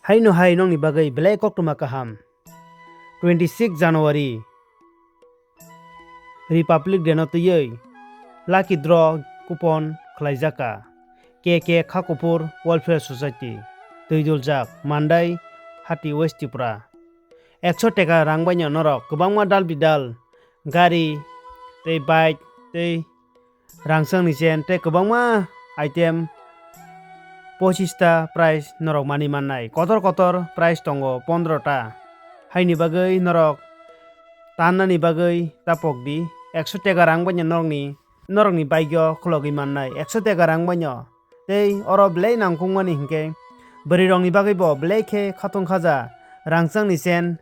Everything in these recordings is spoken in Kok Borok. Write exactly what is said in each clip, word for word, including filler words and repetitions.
Haino hai nokni bagwi belai koktwma kaham. Twenty six January Republic Day no twiwi Lucky Draw coupon khlaijaka. K K Khakuphur Welfare Society, twiduljak Mandai, Hati West Tripura. Ekso teka rang baino norok kwbangma dal bidal gari tei bike tei rangchakni chain tei kwbangma item pochista prize norok manwi mannai. Kotor kotor prize tongo pondro ta. Haini bagwi norok tannani bagwi tapok di. Ekso teka rang baino norokni, norokni bike o khulogwi mannai. Ekso teka rang baino. Tei oro belai nangkukmani hinkhe bwrwirokni bagwibo belai khe khatung khaja rangchakni chain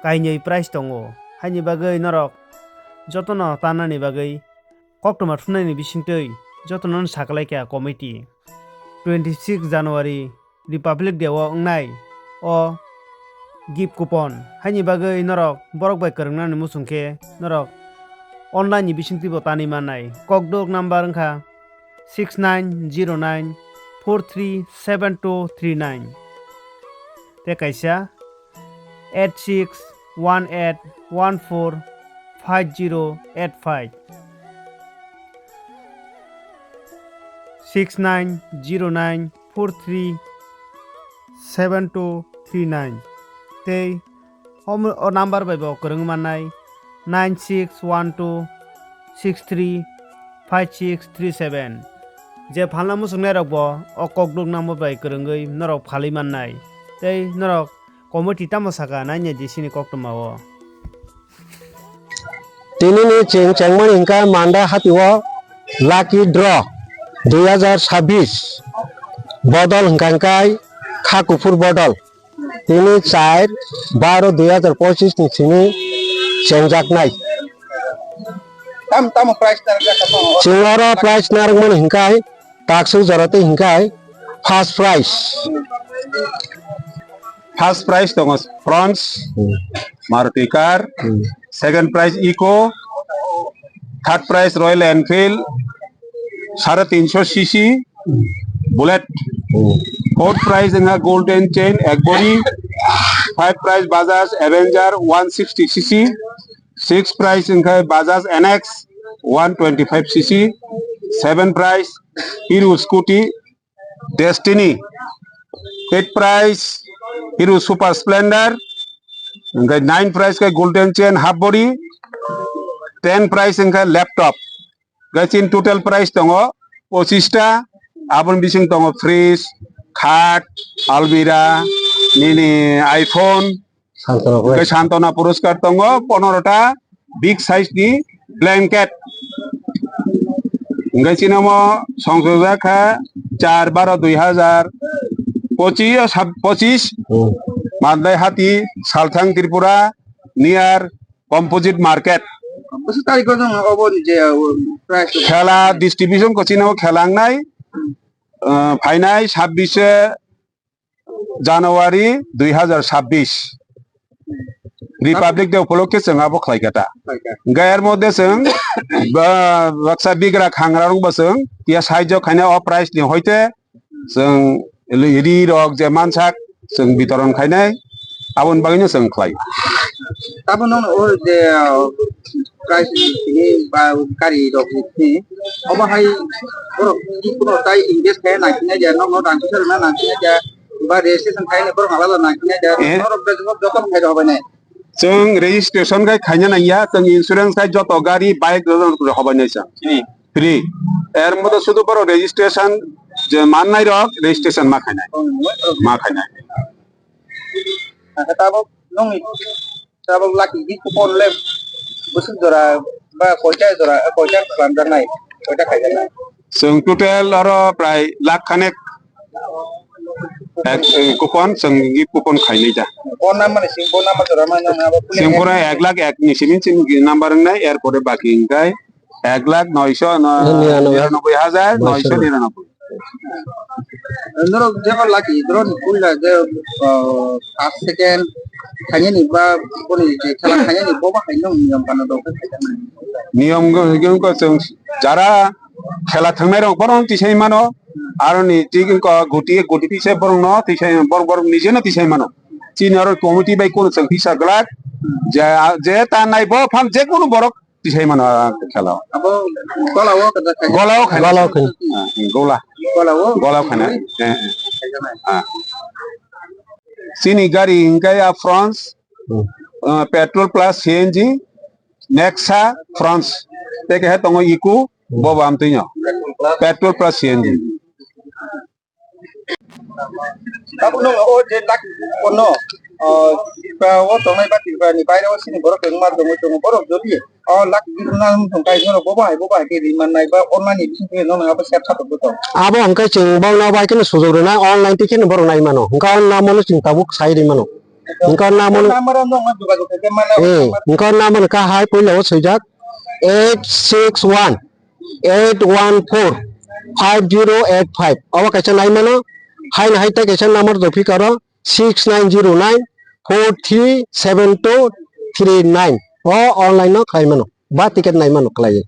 kainwi prize tongo. Haini bagwi norok jotono tannani bagwi koktwma thumnaini bisingtwi jotono saklaikha committee. Twenty six January Republic Day o wngnai o gift coupon. Haini bagwi norok borok bai kwrwngnani muchung khe norok online ni bisingtwibo tanwi mannai. Kokduk number wngkha six nine zero nine four three seven two three nine tei kaisa eight six one eight one four five zero eight five, six nine zero nine four three seven two three nine tei o, o number bai bo kwrwng mannai nine six one two six three five six three seven. Je phalna muchungnai rok bo o kokduk number bai kwrwngwi norok phalwi mannai tei norok committee tamo saka naina di sini koktwma o. Tini ni chwng chengmani hwnkha Mandai hati o lucky draw dui hazar sabbish bodol hwnkha hwnkhe kha kuphur bodol. Tini char baro dui hazar pochis ni simi chengjaknai. Tam, tamo price narwkjakha tamo? Chwng oro price narwkmani hwnkhe Taksuk jora tei hwnkhe first prize. First prize tongo Fronx, hmm, Maruti car. Hmm. Second prize Eeco. Third prize Royal Enfield, sare tinsho C C, Bullet. Hmm. Fourth prize wngkha Golden Chain, ek body. Five prize Bajaj Avenger, one sixty C C. Sixth prize wngkha Bajaj N X, one twenty-five C C. Seven prize Hero Scooty, Destiny, eight prize Hero Super Splendor, hingke nine prize khe Golden Chain half body, ten prize hingke laptop. Hingke chini total prize tongo pochista, aboni bising tongo fridge, khat, almirah, nini iPhone, Santona Hingke Santona Puroskar tongo ponorota big size ni blanket. Hingke chini omo songsojak kha char baro dui hazar pochis, sab-, pochis. Hmm. Mandai Hati, Salthang Tripura, near Composite Market. Bwswk tarikh o nwng obo ni je, uh, prize? Khela distribution ko chini omo khela wngnai, uh, phainai sabbish January dui hazar sabbish, Republic Day upolokhe chwng abo khlai kha ta. Khlai kha. Hingke er moddhe chwng ba-, baksa bigra khangrarok bo chwng tiya sahajyo khainai o prize ni hoite chwng ri rok je mansak chwng bitoron khainai aboni bagwino chwng khlai. Tabuk nwng o je, uh, prize ni simi ba gari rok ni simi obo hai borok kuno tai invest khe nangkhe nai ja, nokno rang kisa rwna nangkhe nai ja, ba registration khaina borok alada nangkhe nai ja, Eh? Norok bai joto khai rok bai nai. Chwng registration khai khaina nangya, chwng insurance khai joto gari, bike joto rok bai nai chwng. Hmm. Free. Er moto sudu borok registration je mannai rok registration ma khainai. Hmm. Ma khainai. Tabuk nwng tabuk lucky gift coupon le bwswk jora ba koita jora, koita klamjaknai, koita khaijaknai? Chwng total oro prai lakh khanek ek, eh, coupon chwng gift coupon khainai da. Bo number ni simi, bo number jora ma nang abo. Chwng pura ek lakh ek ni simi chini number wngnai, er pore baki hingkai ek lakh noisho no-, niranoboi. Niranoboi hajar noisho niranoboi. Norok jeba lucky draw ni puila je, uh, first, second khainani ba boni je khela khainani bo ba hai nwng niyom kano dok khe khaijak nai. Niyom go, niyom go chwng jara khela thangnai rok bono tisai mano. Aroni tik wngkha guti, guti tisa borok no tisa, borok, borok nije no tisa mano. Chini oro committee bai kunu chwng tisa glak. Je, je ta nai bo phan je kunu borok tisa mano, ah, khela. Abo gola o kada khai. Gola o khai. Gola o khai. Ah, gola. Gola o. Gola o khai na. Eh, eh. Ah. Chini gari hingkai a France, hmm, ah, petrol plus C N G, Nexa, France. Tei kehe tongo Eco, hmm, bo bo amtwino. Petrol plus C N G. Tabukno o je lak kono, o, Tripura o tongnai ba Tripura ni baire o sini borok tongma tongwi tongo, borok jodi o lak birna wng tong kai, norok bobo hai, bobo hai khe ri mannai ba online ni bising khe nono abo sep khatok tong. Abo hwnkhe chwng bono bai kheno sujok rwnai, online twi kheno borok nai mano, hwnkhe o namo no chwng tabuk sai ri mano, hwnkhe o namo no. Number o nokno jogajog khe mannai. Eh, hwnkhe o namo no kahai puila o swijak eight six one eight one four five zero eight five. Obo kaisa nai mano, haino hai tei kaisa number tongphi karo six nine zero nine four three seven two three nine. O online no khai mano, ba ticket nai mano khlaiwi.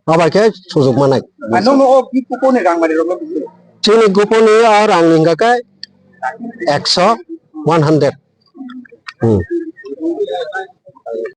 Obo khe sujok manai. Ano no o gift coupon ni rang mari rok no bisi. Chini coupon ni o rang ni hingka khe ekso, one hundred. Hmm.